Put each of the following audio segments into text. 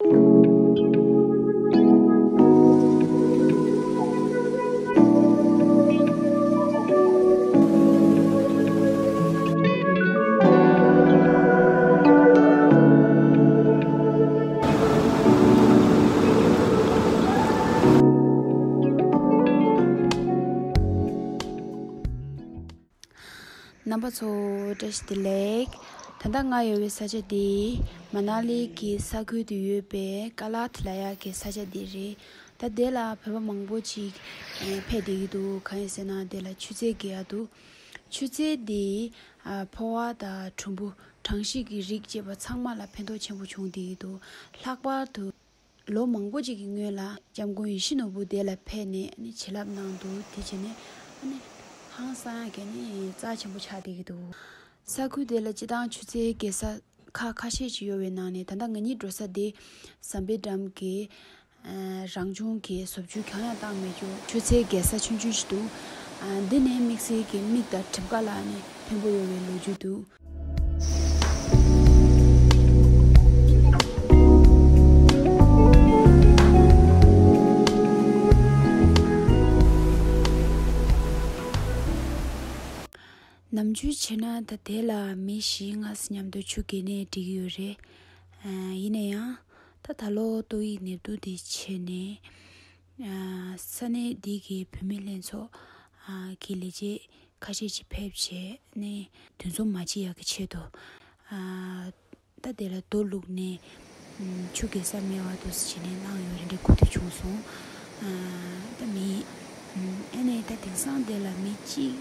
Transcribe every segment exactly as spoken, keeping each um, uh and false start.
རྣམ་པ་ཚོ་བཀྲ་ཤིས་བདེ་ལེགས། ད་ལྟ་ང་ཡོད་པའི་ས་ཆ་འདི་མ་ན་ལི་གི་ས་ཁུལ་དུ་ཡོད་པའི་ཀ་ལ་ཐི་ལ་ཡ་གི་ས་ཆ་འདི་རེད། ད་དེ་ལ་བོད་པ་མང་པོ་ཅིག་ཨེ་ཕེབས་བསྡད་ཀྱི་འདུག་གང་ཡིན་ཟེར་ན་དེ་ལ་ཆུ་ཚོད་བརྒལ་ཡ་འདུག་ཆུ་ཚོད་འདི་ཨ་ཕོ་བ་དང་གྲུམ་བུ་གྲང་ཤུལ་གྱི་རིགས་བཅས་པ་ཚང་མ་ལ་ཕན་ཐོགས་ཆེན་པོ་བྱུང་བསྡད་ཀྱི་འདུག་ལྷག་པར་དུ་ལོ་མང་པོ་ཅིག་གི་སྔོན་ལ་སྐྱབས་མགོན་ཡིད་བཞིན་ནོར་བུ་དེ་ལ་ཕེབས་ནས་ཨ་ནི་བྱིན་རླབས་གནང་འདུག་དེ་བྱས་ནས་ཨ་ནི་ཧང་སང་ཡག་གི་ཨ་ནི་རྩ་ཆེན་པོ་ཆགས་བསྡད་ཀྱི་འདུག་ས་ཁུལ་དེ་ལ་སྤྱིར་བཏང་ཆུ་ཚོད་བརྒལ་ས་ཁག་ཁ་ཤས་ཅིག་ཡོད་པའི་ནང་ནས་ད་ལྟ་ང་གཉིས་འགྲོ་ས་དེ་ཟམ་པའི་འགྲམ་གྱི་ཨ་རང་བྱུང་གི་བཟོ་བཅོས་གང་ཡང་བཏང་མེད་རྒྱུ་ཆུ་ཚོད་བརྒལ་ས་ཆུང་ཆུང་ཞིག་འདུག་ཨ་འདི་ནས་དམིགས་བསལ་གྱི་མིག་དང་གྲིབ་ཀ་ལ་ཨ་ནི་ཕན་པོ་ཡོད་པའི་ལོ་རྒྱུས་འདུག་ནམ་རྒྱུན་བྱས་ན་ད་དེ་ལ་མི་བཞི་ལྔ་ཙམ་མཉམ་དུ་ཆུ་བརྒལ་ནས་འགྲིག་གི་ཡོད་རེད། ཨ་ཡིན་ན་ཡང་ད་ད་ལོ་ཏོག་དབྱིབས་ནད་དུག་འདི་བྱས་ནས་ཨ་ས་གནས་འདི་གི་བུད་མེད་ལྷན་ཚོགས་ཨ་གི་ལས་བྱེད་ཁ་ཤས་ཅིག་ཕེབས་བྱས་ནས་འདུ་འཛོམས་མ་བྱེད་ཡག་གི་ཆེད་དུ་ཨ་ད་དེ་ལ་རྡོ་བླུགས་ནས་ཨམ་ཆུ་བརྒལ་ས་མེད་པ་འདུག་སེ་བྱས་ནས་གནང་ཡོད་རེད་འདྲ་གོ་ཐུབ་བྱུང་སོང་། ཨ་ད་མི་ཨམ་ཨ་ནི་ད་དེང་སང་དེ་ལ་མི་གཅིག་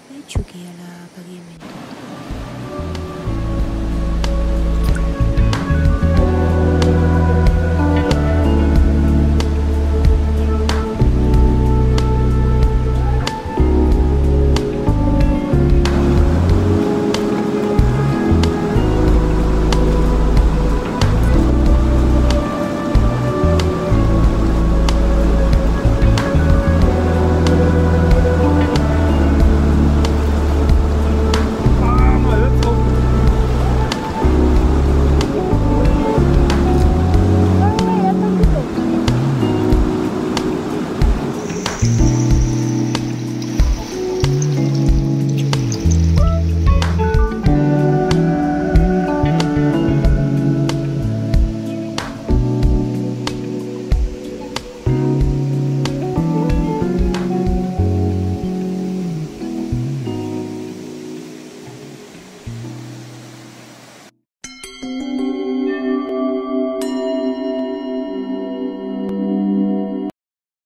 ཨེ་ཆུ་བརྒལ་ཡ་ལ་དཀའ་ངལ་མི་འདུག